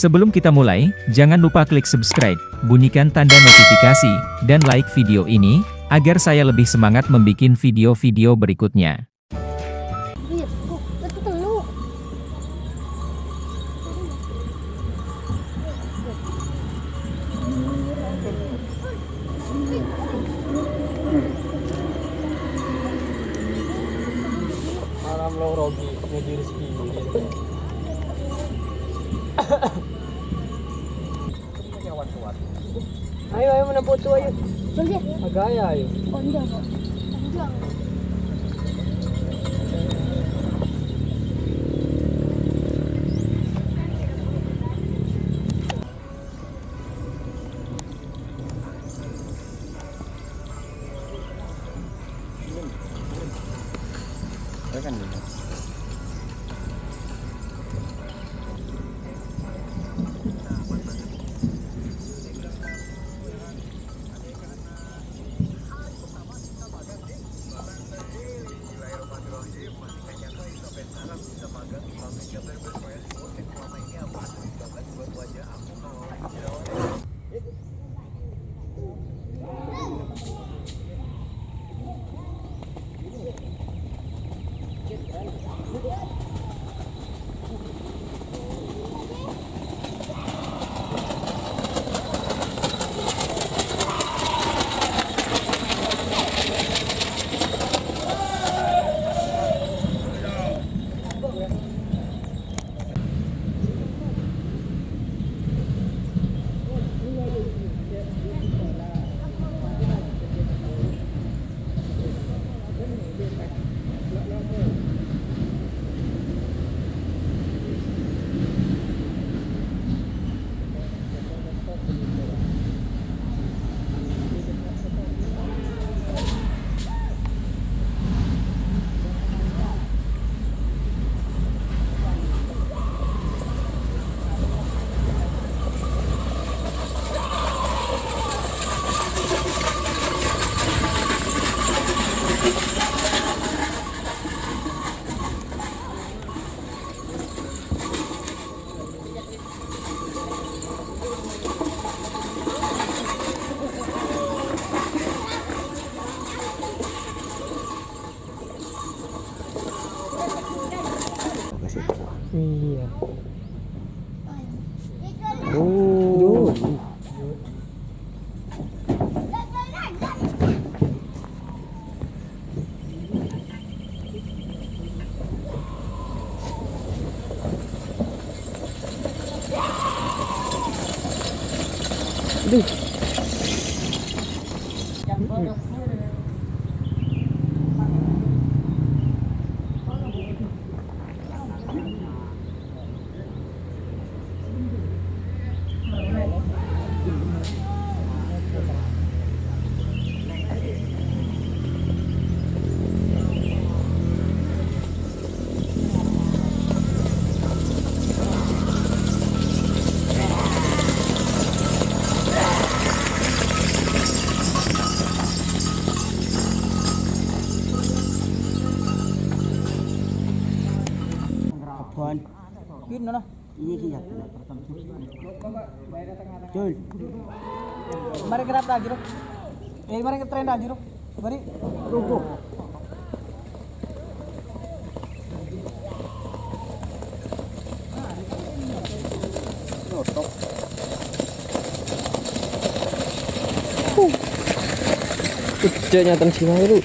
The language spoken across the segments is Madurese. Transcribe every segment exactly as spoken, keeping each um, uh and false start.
Sebelum kita mulai, jangan lupa klik subscribe, bunyikan tanda notifikasi, dan like video ini, agar saya lebih semangat membuat video-video berikutnya. Malam lo rogi, nyadi rezeki. Ayo, ayo, mana foto, ayo. Boleh. Agak ayo, ayo. Panjang, Pak. Panjang. Iya. Oh. Aduh. Apaan? Pin, mana? Ini sih, ya. Jul. Mari kerap lagi, Bro. Eh, mari ngetren lagi, Bro. Mari. Tunggu. Nyotok. Cek nyatan sini, Bro.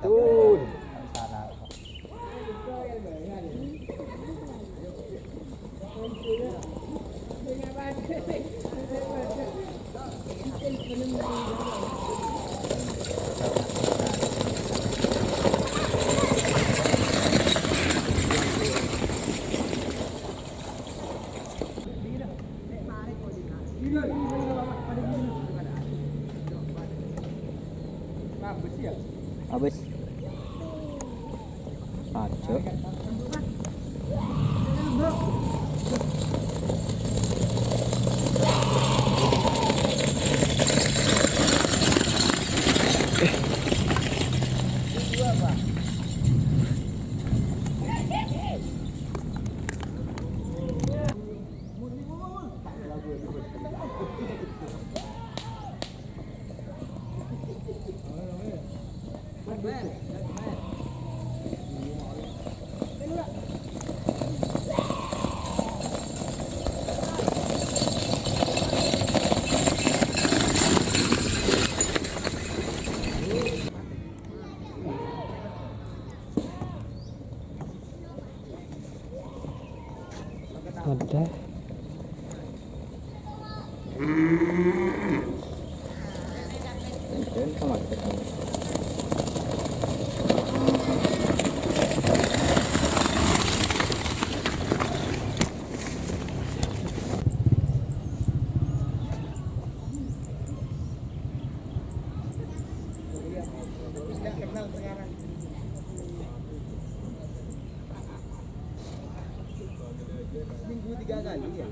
Tuh. Habis. Aja. Ada. Seminggu tiga kali, ya?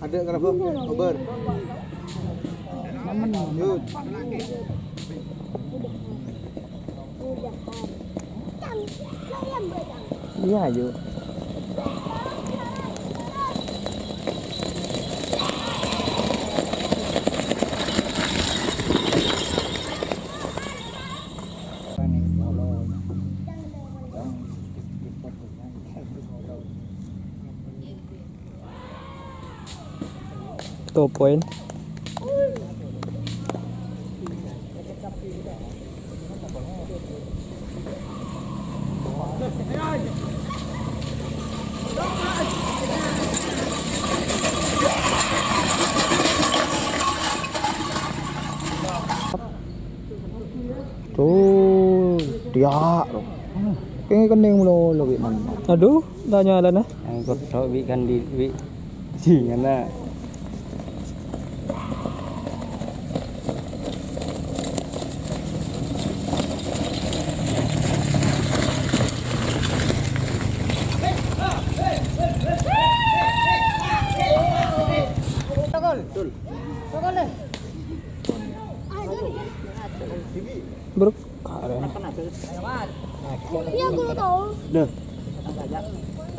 Ada kenapa? Obar. Yud. Iya, ayo. Two point. Tuh, dia, bro. Kayaknya kening mulu, lebih mana? Aduh, tanya lah, nah. Yang kodok, wi, kan di, wi. Singana. Bro, kare. Iya, gua tahu. Deh.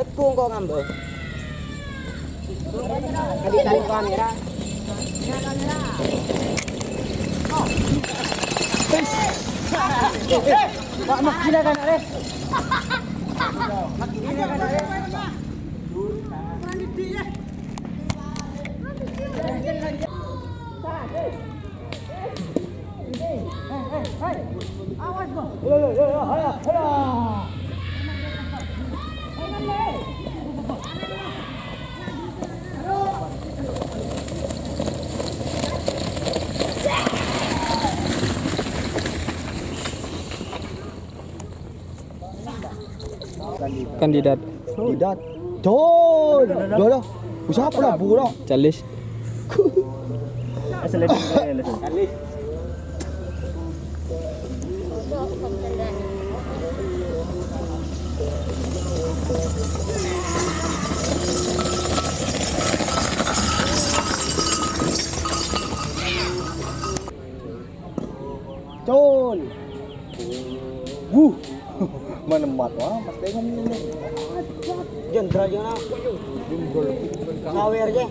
Tekung kok ngambek. Tadi tarik kamera. Pak, mak gila kan, Re? Mak gila kan, Re? Kandidat. Kandidat. Col. Dua lah. Usaha apa lah, Bu, lah? Calis. Calis. Col. Wuh. Menempat, wah, pas tengok ini. Jenderal yang apa? Sawer aja.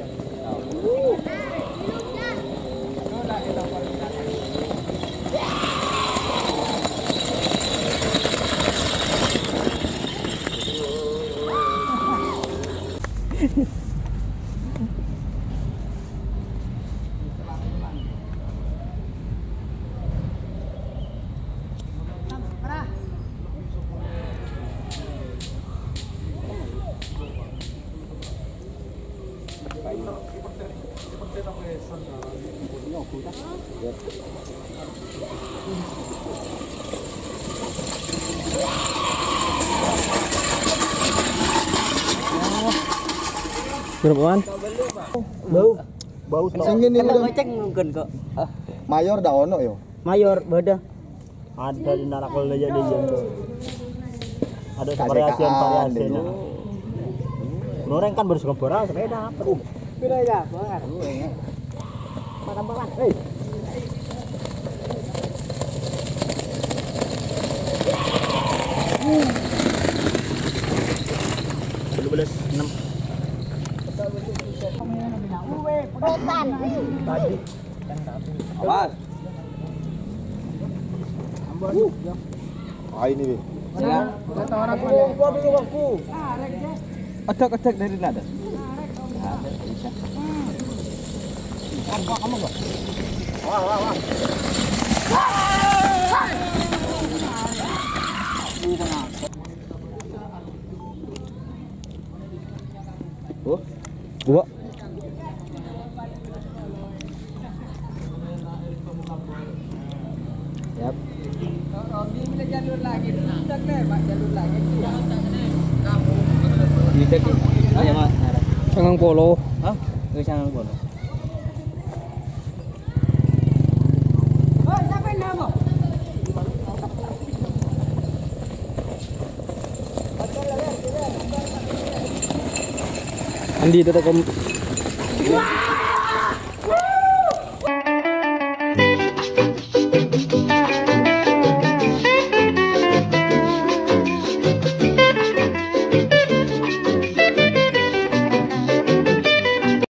Berapaan? Bau. Bau tau. Sing ini kan udah ngecek mungkin kok. Mayor dah ono yo. Mayor, bada. Ada di narak kalau dia, dia. Ada variasi-variasi. Loreng kan baru sekompor, sepeda apa? Sepeda ya, Bang. Makan, makan. Hei. Dua belas enam. Tadi. Awas. Ah, ini, Wi. Adak, adak dari nada. Wah, wah, wah. Oh. Dua. Yap. Bisa di. Ayo, Mas. Sangang polo. Hah? Itu sangang polo. Andi tetap kom-,